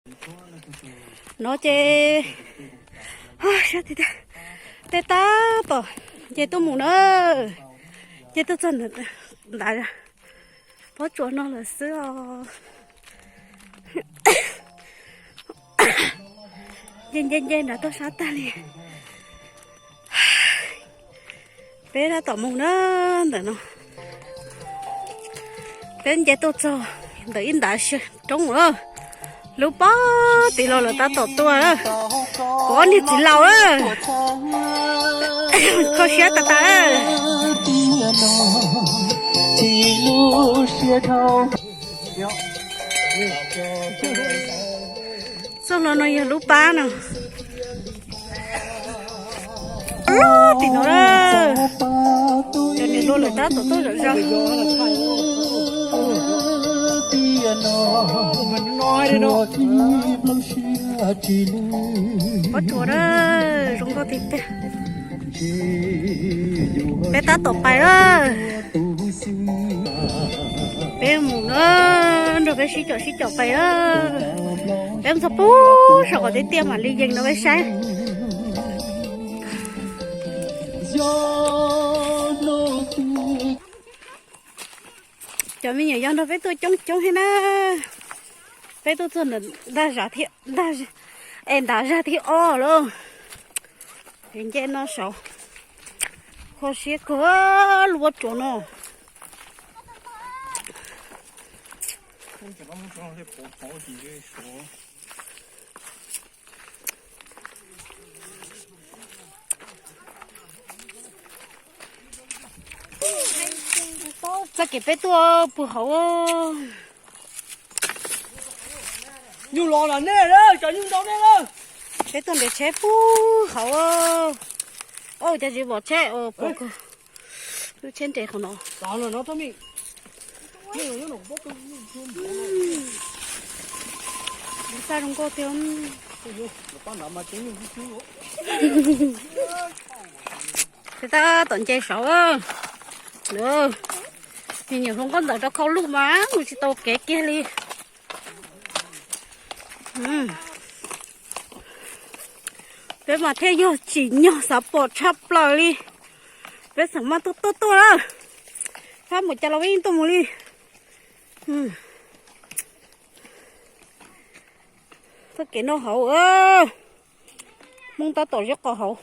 No ces, siab tiag tiag, tej tab tom nce tuaj mus na, nce tuaj txog nram pob tsuas no lawm xwb os. Nce nce nce nram tuaj sab tag li. Peb tab tom mus na, ntawm no. Peb nce tuaj txog ntawm ib ntav roob lawm. Lub pob tim los lawm tab tom tuaj. Kuv ob niag txiv laus a, kho siab tas tas. Txoj hlua no yog lub pab no. Tim no, cov niam hluas lawm tab tom tuaj zom zaws. Pob tsuas na, zoo nkauj tiag tiag. Peb tab tom pais lawm. Peb mus na, nrog peb sib caum sib caum pais na. Peb mus txog pub saum kom tiaj tiaj mam li yees rau peb saib. Cov me nyuam yaus nrog peb tuaj coob coob thiab na. Peb tuaj txog ntawm ntav zag thib, es ntav zag thib ob lawm. Nce no saud, kho siab kawg lub pob tsuas no. Txoj kev peb tuaj puag hauv. Nyuj los na nej, cov nyuj ntau nej na. Peb tuaj nres tsheb puag hauv. Ua cas tsis pom tsheb, pom lub tsheb nres qhov no. Xa zoo nkauj tiag. Peb tab tom nce saud. Me nyuam hluas nkauj ntawm rau khau luj mas mus tsis tau kev kiag li. Peb mas thiaj yog tsim nyog xav pom tshaj plaws li. Peb xav mas tuaj tuaj tuaj lawm. Fab npaum cas los peb yeej tuaj mus li. Txoj kev no hauv, Hmoob tab tom zib qos hauv.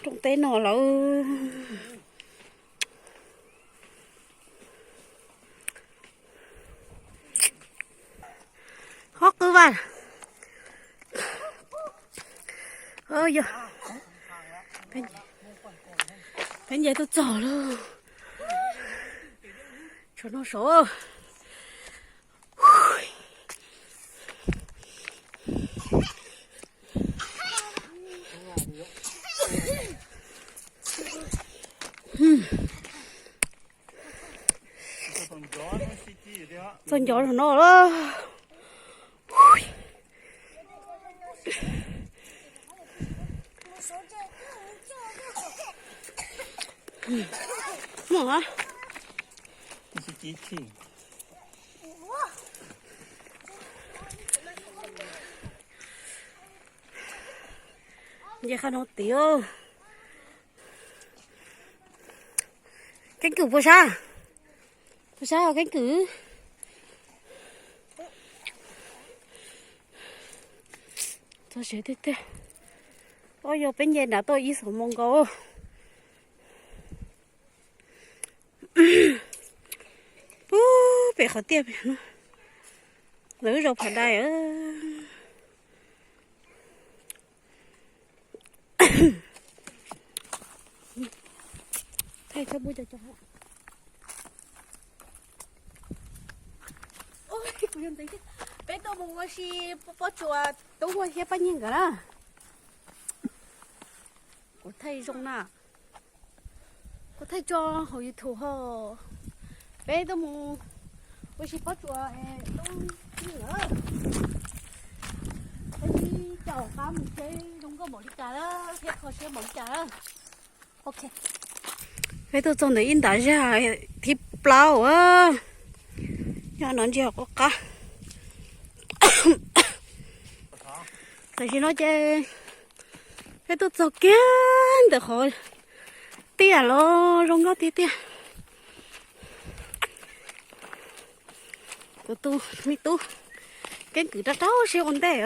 Rooj teb no lawm. Hob qw vas. Yog peb nce tuaj txog lawm. Tshuav no saud. Txog ncov no lawm. Nce qhov no tiag. Keeb kwm puas sab? Puas sab keeb kwm? Txog siav tiag tiag. Ob, yog peb nce nrad tuaj ib xuab moos nkaus. Pub pem qhov tiaj pem no, lawv lub zos Phav Dais. Peb tuaj mus ua si pob tsuas, Tub Huaj thiab Paj Nyiag nkawd na. Kuv thaij zoo na, kuv thaij tso hauv YouTube ho. Peb tuaj mus ua si pob tsuas Tub Nyiag lawm. Peb sib caum qab mus seb zoo nkauj npaum li cas lawm thiab kho siab npaum li cas lawm. Ok, peb tuaj txog ntawm ib ntav zag thib plaub a, nyob no ntsia quaj qab. Tam sim no ces peb tuaj txog kiag ntawm qhov tiaj los zoo nkauj tiag tiag. Kuv tus me tub keeb kwm rau rau siab ua ntej.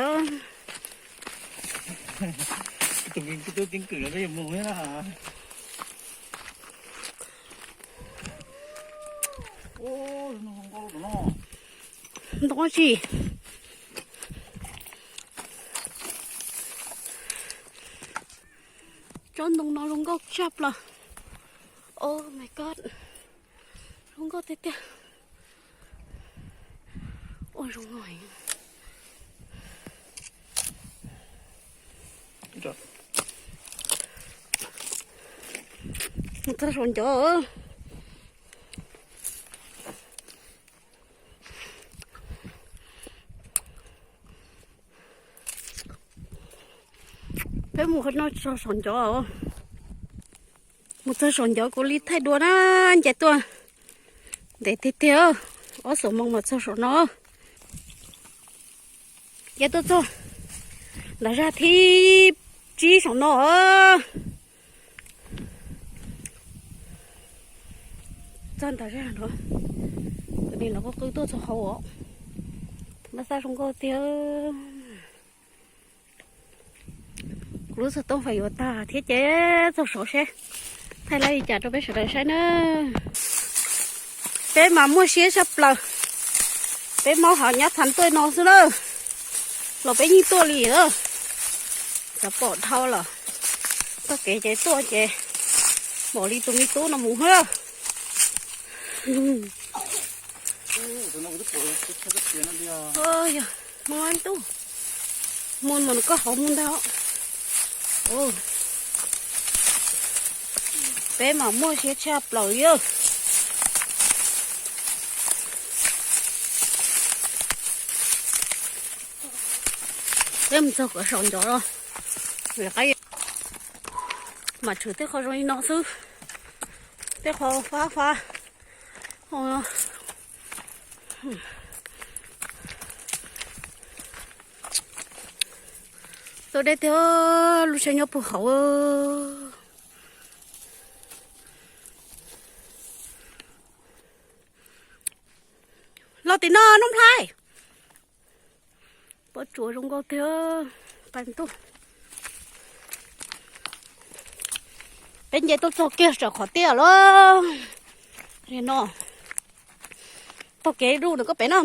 Ntoo tsi, tsob ntoo no zoo nkauj tshaj plaws. Oh my god, zoo nkauj tiag tiag. Ua zoo nkauj heev. Mus txog saum ncov. Peb mus qhov no txog saum ncov. Mus txog saum ncov kuv li thaij dua na, nce tuaj ntev tiag tiag, ob xuab moos mas txog saum no. Nce tuaj txog nram zaj thib tsib saum no. Txog nram zaj no, nim no kuv qw tuaj txog hauv os. Mas xab zoo nkauj tiag. Kuv lub xov tooj fais yuav tag thiab ces txog saud seb thaij li cas rau peb sawv daws saib na. Peb mas muaj siab tshaj plaws. Peb Hmoob hauv Nyab Thaj tuaj no xwb na, los peb yeej tuaj li na. Xav pom dhau los txoj kev ces tuaj ces npaum li tus me tub no mus na. Yog, mus tub, mus mus koj hauv mus ntag. Peb mas muaj siab tshaj plaws li. Peb mus txog kom saum ncov los, vim qab mam tshwm tej qhov zoo li no xwb, tej qhov fab fab. Tau deb tiag, lub tsheb nyob puag hauv. Los tim no Nuj Nplhaib. Pob tsuas zoo nkauj tiag, pais tuaj. Peb nce tuaj txog kiag saum qhov tiaj lawm. No, taug kev dub ntawm koj pem no.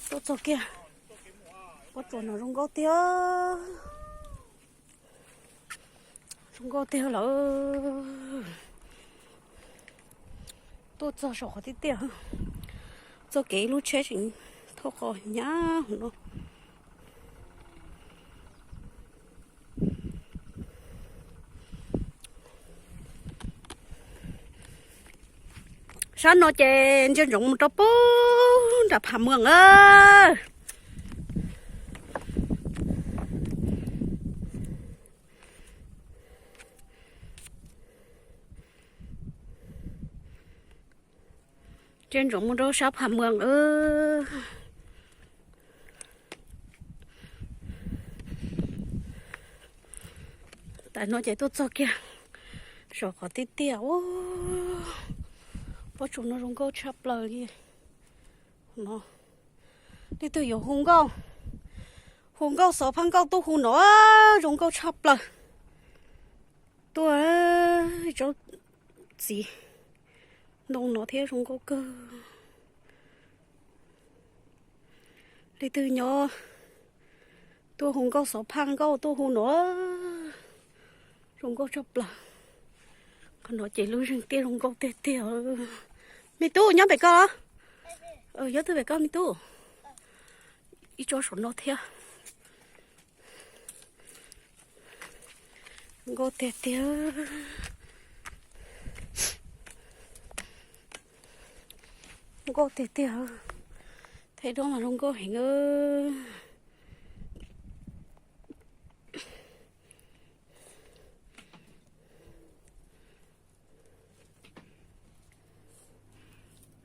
Tuaj txog kiag, pob tsuas no zoo nkauj tiag. Zoo nkauj tiag lawm. Tuaj txog saum qhov tiaj tiaj, txoj kev lub tsheb tseem thauj qos hnyav hauv no. Sab no ces ntsia ntsoov mus rau pem nram Pham Muas a. Ntsia ntsoov mus rau sab Pham Muas a. Tam no ces tuaj txog kiag saum qhov tiaj tiaj. Pob tsuas no zoo nkauj tshaj plaws li no. Leej twg yuav hu nkauj, hu nkauj xov phaj nkauj tuaj hu no, zoo nkauj tshaj plaws. Tuaj, tsob txiv ntoo no thiab zoo nkauj kawg. Leej twg nyob tuaj hu nkauj xov phaj nkauj tuaj hu no, zoo nkauj tshaj plaws. Qhov no ces lub zeeg tiaj zoo nkauj tiag tiag. Me tub nyob pem koj, nyob twg pem koj me tub. Ib tsob saum no thiab. Nkauj tiag tiag. Nkauj tiag tiag. Thaij duab mas zoo nkauj heev.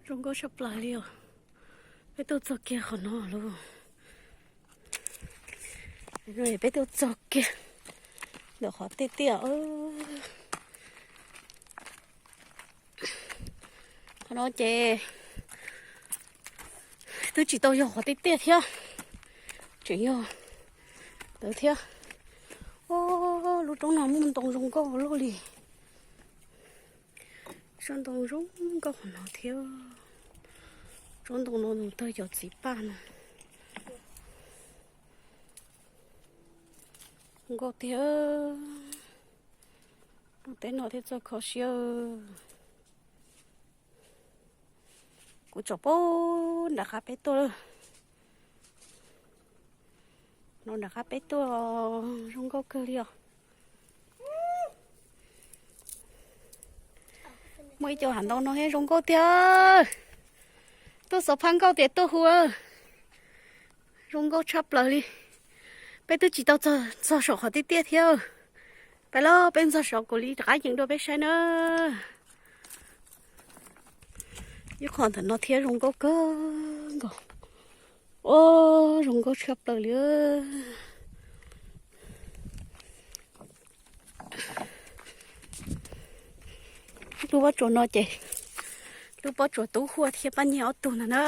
Zoo nkauj tshaj plaws li os. Peb tuaj txog kiag qhov no lauj. Peb tuaj txog kiag ntawm qhov tiaj tiaj. Qhov no ces twb tsis tau yog qhov tiaj tiaj thiab, tseem yog ntawd thiab. Lub roob no muaj ntoo zoo nkauj luaj li. Tsob ntoo zoo nkauj qhov no thiab. Tsob ntoo no nws tawg cov txiv paj no. Nkauj tiag. Lub teb no thiaj txawj kho siab. Kuv tsom pab nram qab peb tuaj. No nram qab peb tuaj zoo nkauj kawg li os. Muaj ib co hav ntoo no thiab zoo nkauj tiag. Tuaj xov phaj nkauj tias tuaj hu. Zoo nkauj tshaj plaws li. Peb twb tsis tau txog saum qhov tiaj tiaj thiab. Peb los peb ntxog saud kuv li rov qab yees dua peb saib na. Ib qho ntawm no thiab zoo nkauj kawg nkaus. Zoo nkauj tshaj plaws li. Lub pob tsuas no ces lub pob tsuas tub huaj thiab pab nyiag ob tug ntag na.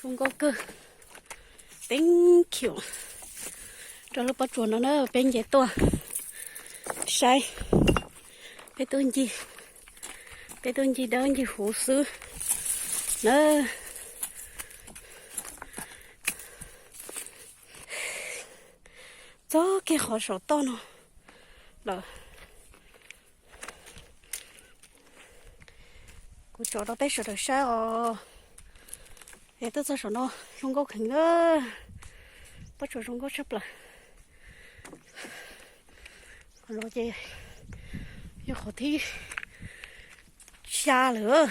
Zoo nkauj kawg. Thank you rau lub pob tsuas no na, peb nce tuaj saib. Peb tuaj ncig, peb tuaj ncig dawb ncig huv xwb na. Txog kiag qhov saum toj no lawm. Kuv tsom rau peb sawv daws saib os. Es tuaj txog saum no zoo nkauj kheev na. Pob tsuas zoo nkauj tshaj plaws. Qhov no ces yog qhov thib xya lawm.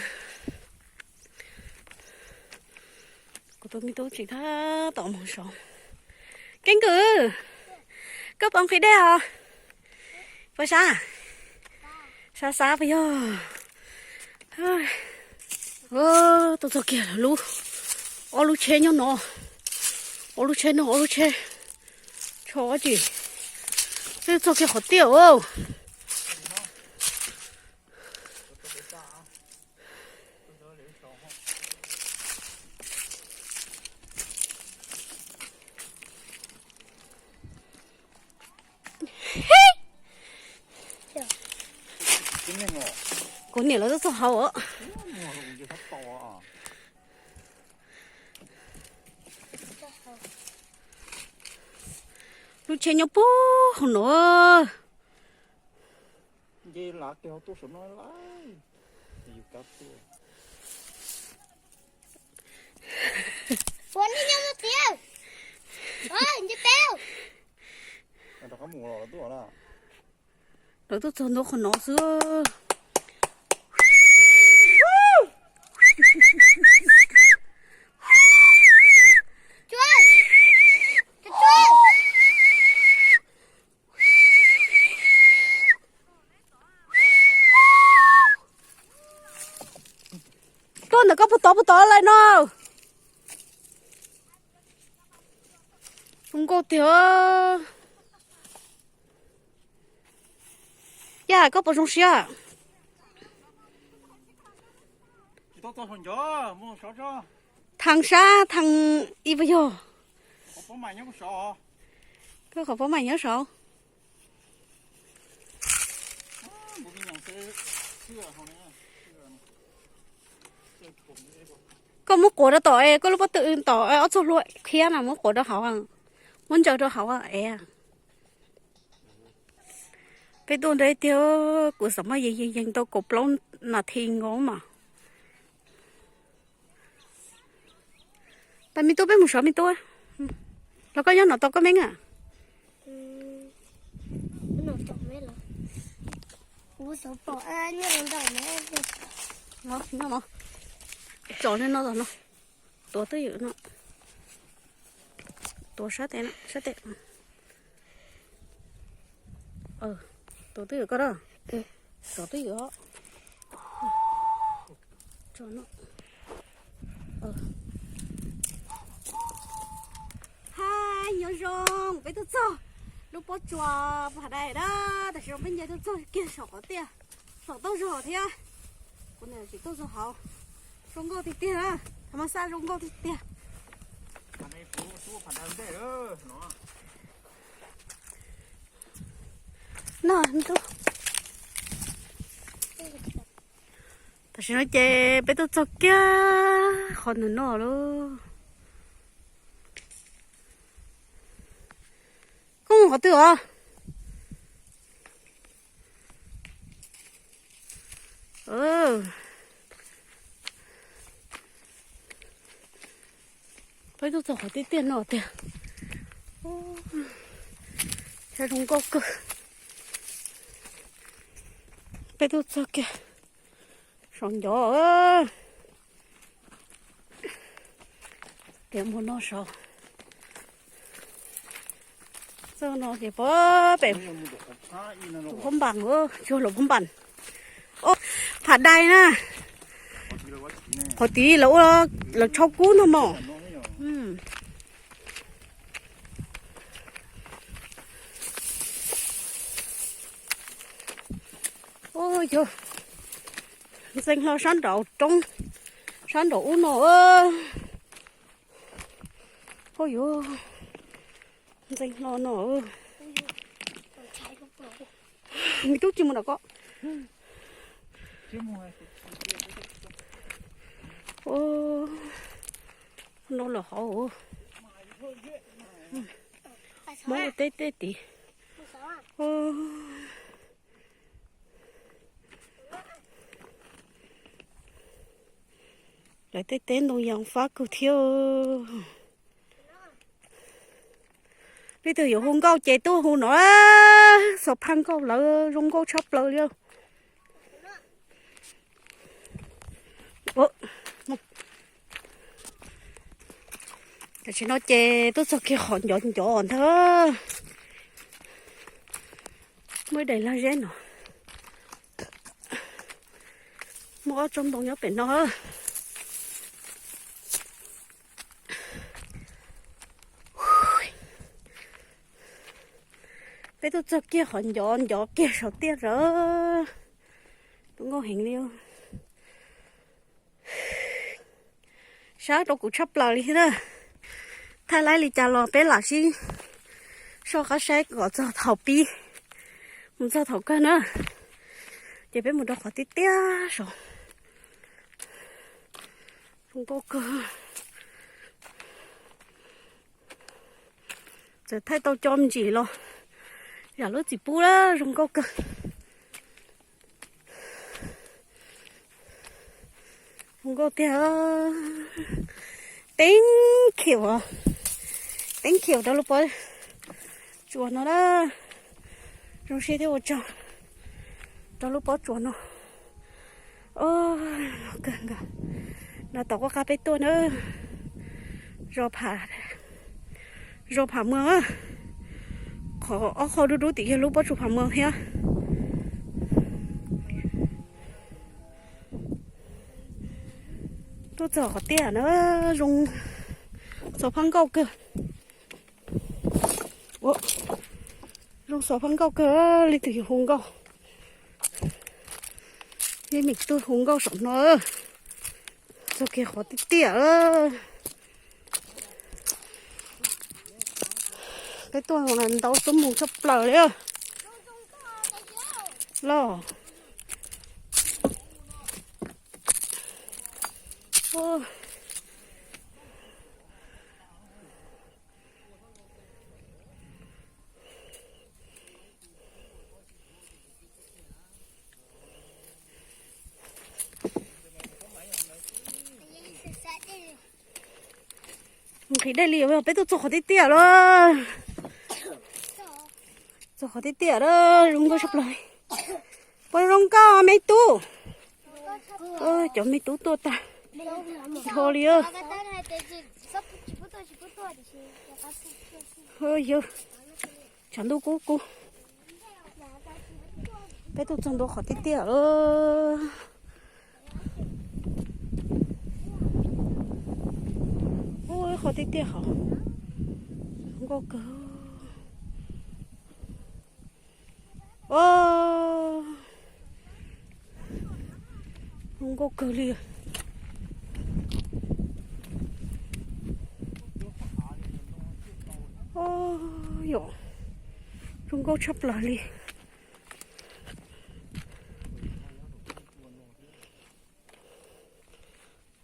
Kuv tus me tub tseem tab tom mus saud. Keeb kwm, koj puas nqhis dej os? Puas sab? Sab sab puas yog? Tuaj txog kiag lub, ob lub tsheb nyob no, ob lub tsheb no, ob lub tsheb tsho dab tsi. Peb txog kiag qhov tiaj os. Kuv niam lawv tuaj txog hauv. Lub tsheb nyob puag hauv no. Lawv tuaj txog ntua qhov no xwb. Tuaj ntawm koj puag tod puag tod lawm no. Zoo nkauj tiag. Yog koj puas zoo siab? Thaj sab thaj ib puas yog? Koj qhov pob mais nyob saud. Koj muab quav rau tom es koj lub pob tw tom ob txog hlua khiab no muab quav rau hauv, muab ntsaws rau hauv es. Peb tuaj ntev tiag, kuv xav muab yees yees yees tau kaum plaub nas this nkaus mas. Pab me tub peb mus sov me tub, los koj nyob no tos koj me na. Tsom li no, tuav twj ywm no, tuav sab tes, sab tes. Tuav twj ywm koj da, tuav twj ywm os. Tso no. Hi. Nyob zoo, peb tuaj txog lub pob tsuas Pham Dais na, tam sim no peb nce tuaj txog kiag saum qhov tiaj, saum tauj zog thiab. Kuv niam tsis tuaj txog hauv, zoo nkauj tiag tiag na, thas mas xaj zoo nkauj tiag tiag. No, tam sim no ces peb tuaj txog kiag qhov ntawm no lauj. Koj mus qhov twg os? Peb tuaj txog qhov tiaj tiaj no tiag. Saib zoo nkauj kawg. Peb tuaj txog kiag saum ncov. Tias mus no saud, txog no ces pem Luam Phab Npas, tsuas Luam Phab Npas. Pham Dais na, qhov tid lawv ua, lawv tshau kub ntag mog. Ua yog ntxeev hlo sab nraum roob, sab nraum ub no. Ua yog ntxeev hlo no. Me tub tsis mus nram ko. No lawm hauv. Muab ua teb teb tid. Lawv tej teb ntoo yees fab kawg thiab. Leej twg yuav hu nkauj ces tuaj hu no, xov phaj nkauj lawv zoo nkauj tshaj plaws li. Tam sim no ces tuaj txog kiag qhov ncov ncov ntag. Muaj ib daim lag zeb no. Muaj ob tsob ntoo nyob pem no. Peb tuaj txog kiag qhov ncov ncov kiag saum tiaj lawm. Zoo nkauj heev li. Sab rau kuv tshaj plaws li thiab na. Thaij laib li cas los peb lam sib soj qab saib kom txog thaum pib, mus txog thaum kawg na. Ces peb mus rau qhov tiaj tiaj saud. Zoo nkauj kawg. Txawm thaij tau co ntsis los yam lub txiv pub na, zoo nkauj kawg. Zoo nkauj tiag. Teeb khiv, teeb khiv rau lub pob tsuas no na. Zoo siab thiab ua tsaug rau lub pob tsuas no. Kawg nkaus, no tom qab qab peb tuaj na. Zos Pham, zos Pham Muas, qhov ob qho dub dub tim yog lub pob tsuas Pham Muas thiab. Tuaj txog qhov tiaj na, zoo xov phaj nkauj kawg. Zoo xov phaj nkauj kawg, leej twg yuav hu nkauj, yeej meem tuaj hu nkauj saum no. Txog kiag qhov tiaj tiaj. Peb tuaj ntau xub mus tshaj plaws li los. Nqhis dej li, peb tuaj txog qhov tiaj tiaj lawm. Txog qhov tiaj tiaj lawm, zoo nkauj tshaj plaws. Puas zoo nkauj me tub? Cov me tub tuaj tag nrho li. Yog tshav ntuj kub kub. Peb tuaj txog ntua qhov tiaj tiaj lawm. Ub, qhov tiaj tiaj hauv. Nkauj kawg. Zoo nkauj kawg li. Yom, zoo nkauj tshaj plaws li.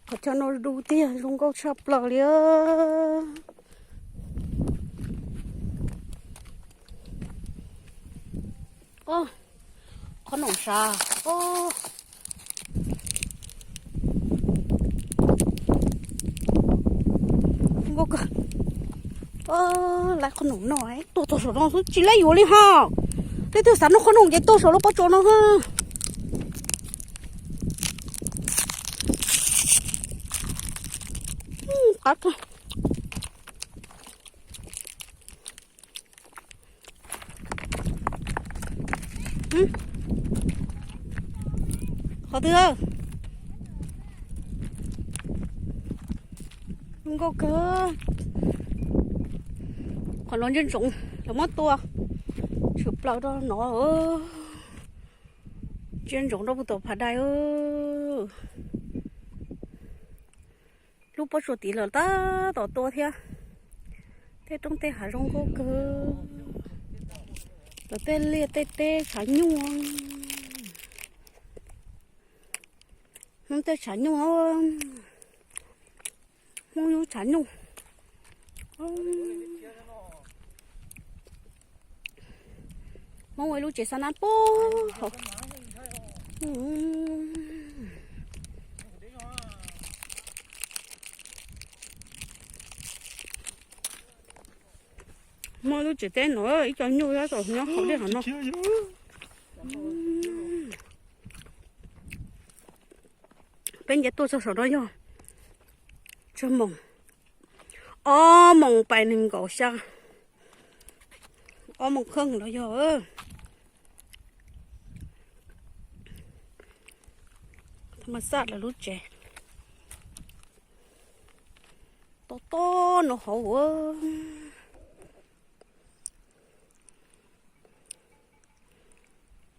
Qhov chaw no du tiag, zoo nkauj tshaj plaws li. Qhob noom sav. Zoo nkauj kawg. Lawv qhob noom no tuaj txog saum no xwb tsis laib yuav li ho. Leej twg xav noj qhob noom ces tuaj saum lub pob tsuas no. Qab kawg. Qhov twg? Zoo nkauj kawg. Qhov no ntsia ntsoov lawv muab tua tshwm plaws rau no. Ntsia ntsoov rau puag tom Phav Dais. Lub pob tsuas tid lawv tab tom tua thiab. Tej roob tej hav zoo nkauj kawg. Lawv tej liaj tej teb tshav nyuj. Hmoob tej tshav nyuj. Hmoob lub tshav nyuj. Hmoob ua ib lub tsev xa nab puag hauv. Muaj lub tsev teb no ib co nyuj tab tom nyob hauv dej hauv no. Peb nce tuaj txog saum no yog tsawg moos? Ob moos pais nees nkaum xya, ob moos kheej los yog. Mas xaj lawv lub tsev tob tob no hauv.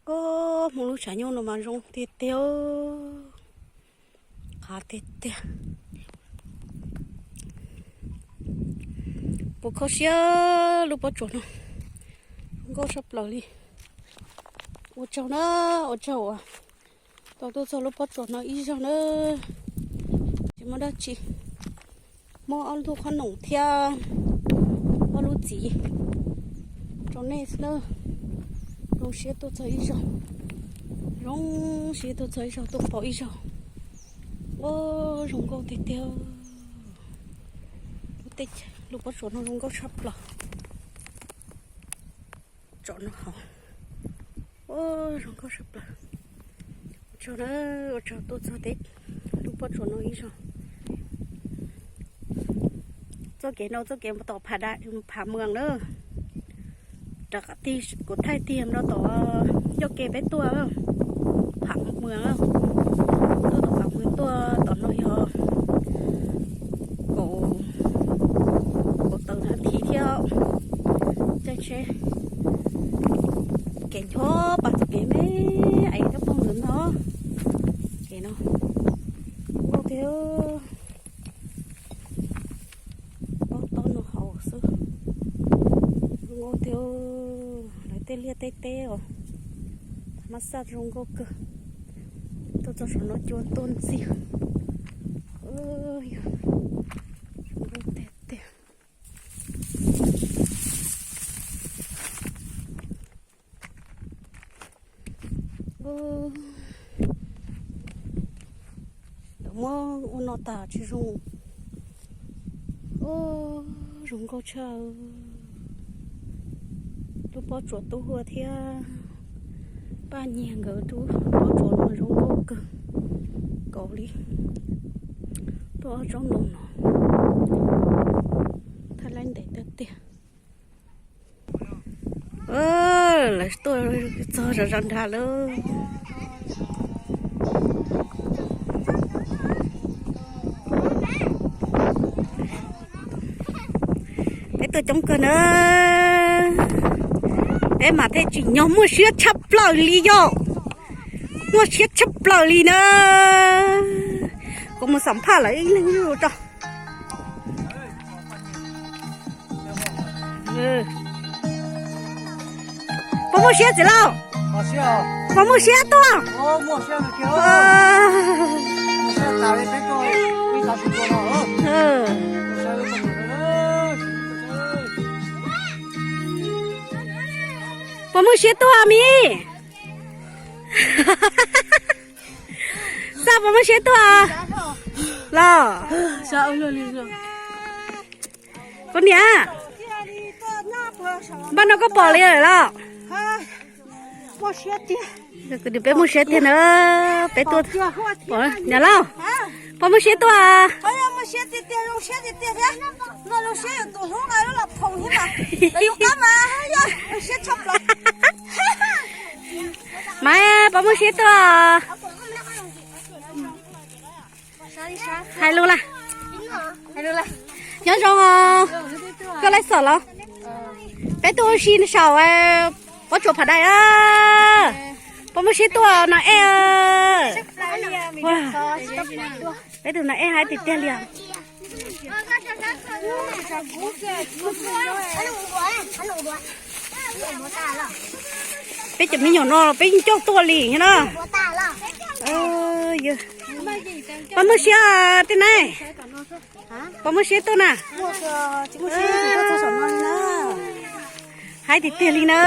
Hmoob lub tshav nyuj no mas zoo tiag tiag, qab tiag tiag. Puas kho siab lub pob tsuas no, zoo nkauj tshaj plaws li. Ua tsaug na, ua tsaug uas tau tuaj txog lub pob tsuas no ib zaug na. Tsis muaj dab tsi, muaj ob lub qhob noom thiab ob lub txiv rau nej xwb na. Zoo siab tuaj txog ib zaug, zoo siab tuaj txog ib zaug, tuaj pom ib zaug. Ua zoo nkauj tiag tiag. Lub pob tsuas no zoo nkauj tshaj plaws. Tsom no hauv. Zoo nkauj tshaj plaws. Ua tsaug na, ua tsaug tuaj txog tej lub pob tsuas no ib zaug. Txoj kev no txoj kev tom Phav Dais, Phav Mws na. Rov qab tig kuv thaij tig rau tom ncauj ke peb tuaj Phav Mws, tuaj tom Phav Mws tuaj tom no yog kaum, kaum tawm nas this thiab. Caij tsheb kev ncho pas txoj kev me es coj pog ntawd no. Kev no nkauj tiag, tob tob no hauv xwb. Zoo nkauj tiag, lawv tej liaj tej teb os, mas xaj zoo nkauj kawg. Tuaj txog saum no cua tuaj ntxiag. Zoo nkauj tiag tiag. Lawv muab ua no tas tsis zoo. Zoo nkauj tshaj. Lub pob tsuas tub huab thiab Paj Nyiag nkawd lub pob tsuas no zoo nkauj kawg nkaus li. Tuaj ob tsob ntoo no, thaij laib ntev tiag tiag. Lawv tuaj txog zov zov nrad lawm. Peb tuaj coob kawg na. Peb mas thiaj tsim nyog muaj siab tshaj plaws li yom. Muaj siab tshaj plaws li na. Kuv mus xam phaj lawv ib leeg rau. Puas muaj siab txiv lauj? Puas muaj siab tuaj? Puas muaj siab tuaj me? Xaj puas muaj siab tuaj los? Koj niam, npaj no koj pom li lawm los? Peb muaj siab tiag na, peb tuaj. Niam lauj, puas muaj siab tuaj? Maiv, puas muaj siab tuaj? Hais lus la. Nyob zoo, koj laij xom los? Peb tuaj ua si saum pob tsuas Phav Dais a. Puas muaj siab tuaj no ej? Peb tus no ej hais tiag tiag li os. Peb cov me nyuam no peb yeej coj tuaj li thiab na. Puas muaj siab tej na? Puas muaj siab tuaj na? Hais tiag tiag li na.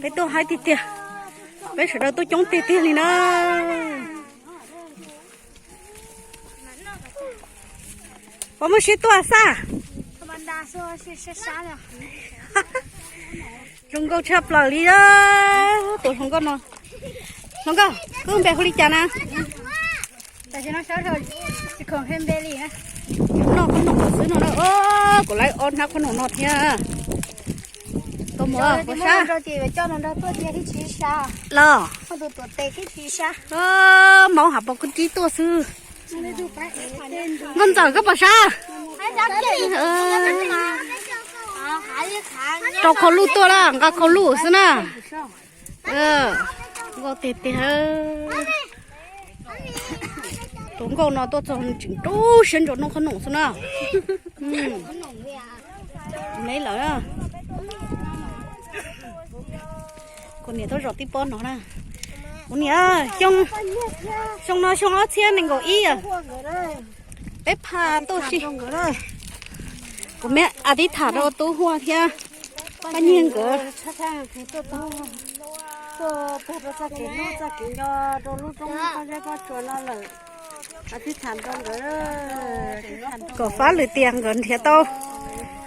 Peb tuaj hais tiag tiag. Peb sawv daws tuaj coob tiag tiag li na. Puas muaj siab tuaj Xaj? Zoo nkauj tshaj plaws li tus hluas nkauj no. Hluas nkauj, koj npe hu li cas na? Noj qhob noom xwb no na. Kuv lawv ob hnab qhob noom no thiab. Tus muam, puas sab? Los, Hmoob Hav Pov kuj rib tuaj xwb. Nkauj Ntxawm koj puas sab? Rau khau luj tuaj lawm, nqa khau luj xwb na. Nkauj tiag tiag. Tus nkauj no tuaj txog tseem rau siab ntso noj qhob noom xwb na. Me lawm. Kuv niam tuaj zov tib pob no na. Kuv niam, xyoo no xyoo ob txhiab nees nkaum ib. Peb pha tuaj si. Kuv me a tib tham rau tub Huaj thiab Paj Nyiag nkawd. Kom fab lwm tiam nkawd nrhiav tau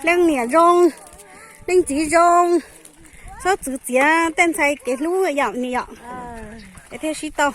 leej niam zoo, leej txiv zoo, txhob txwv txiav tej ntxhais kev hlub yom niam yom, es thiaj sib tau.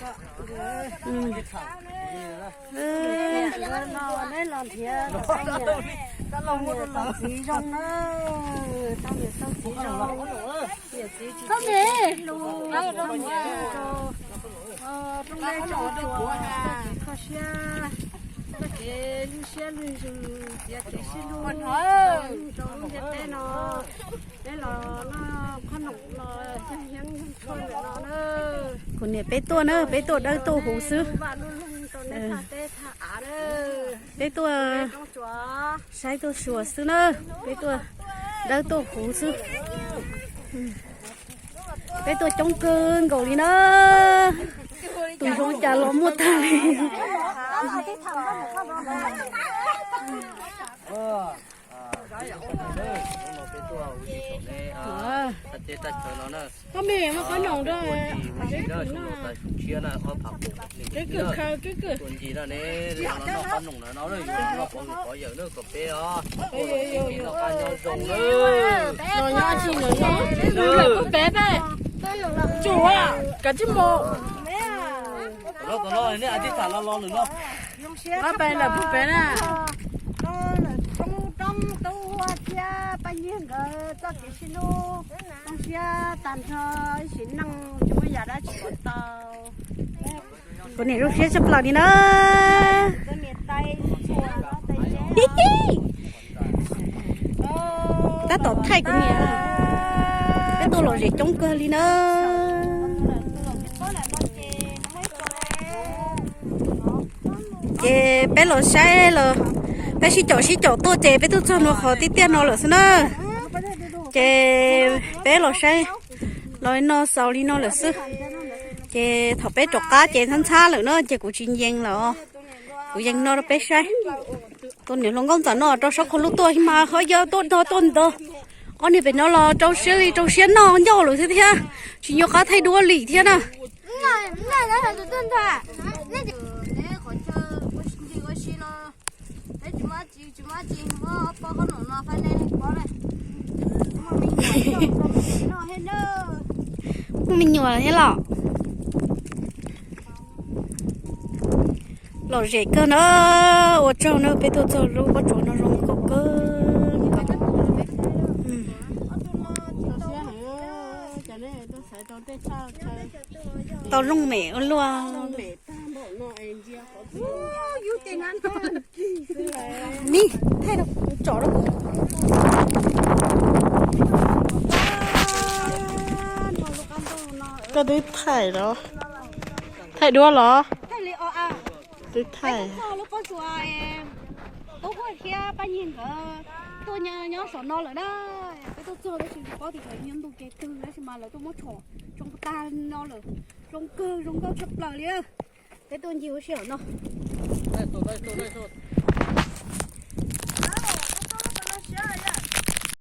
Kuv niam peb tuaj na, peb tuaj dawb tuaj huv xwb. Peb tuaj saib tuaj xyuas xwb na, peb tuaj dawb tuaj huv xwb. Peb tuaj coob kawg nkaus li na. Tus zoo cas los muaj tag li. Koj me muaj qhob noom rau. Kev kawm khaws kev kawm. Los nyob tsis nws no, nws lawm pub pev pe. Tsum, kav tsij mus. Ob peb lawm pub pev na. Roob roob tub Huaj thiab Paj Nyiag nkawd txoj kev sib hlub zoo siab tag nrho, ib sim neej tsis muaj yam dab tsi pom tau. Kuv niam zoo siab tshaj plaws li na. Thaij kuv niam, peb tuaj lom zem coob kawg li na. Ces peb los saib los, peb sib caum sib caum tuaj ces peb tuaj txog ntua qhov tiaj tiaj no lawm xwb na. Ces peb los saib, los no xaus li no lawm xwb. Ces thaum peb rov qab ces ntxhab ntxhab lawm na ces kuv tsis yees lawm. Kuv yees no rau peb saib. Tus niam hluas nkauj ntxawm no rau sab qhov lub tuaj mas ho yog tuaj dog tuaj ntog. Ob niag pem no los rau siab li rau siab noj ncauj lawm xwb thiab, tsis nco qab thaij duab li thiab na. Muaj me nyuam thiab los? Lom zem kawg na, ua tsaug na, peb tuaj txog lub pob tsuas no zoo nkauj kawg. Tau zoo mem ua luaj. Ni, thaij rau kuv, tsom rau kuv. Koj twb thaij los? Thaij duab los? Twb thaij. Tub Huaj thiab Paj Nyig nkawd tuaj nyob saum no lawm na. Peb tuaj txog tab sis tsis paub tias nyob ntu kev twg tab sis mas lawv tuaj muab tsom zoo tag no lawm. Zoo kawg zoo nkauj tshaj plaws li. Peb tuaj ncig ua si no.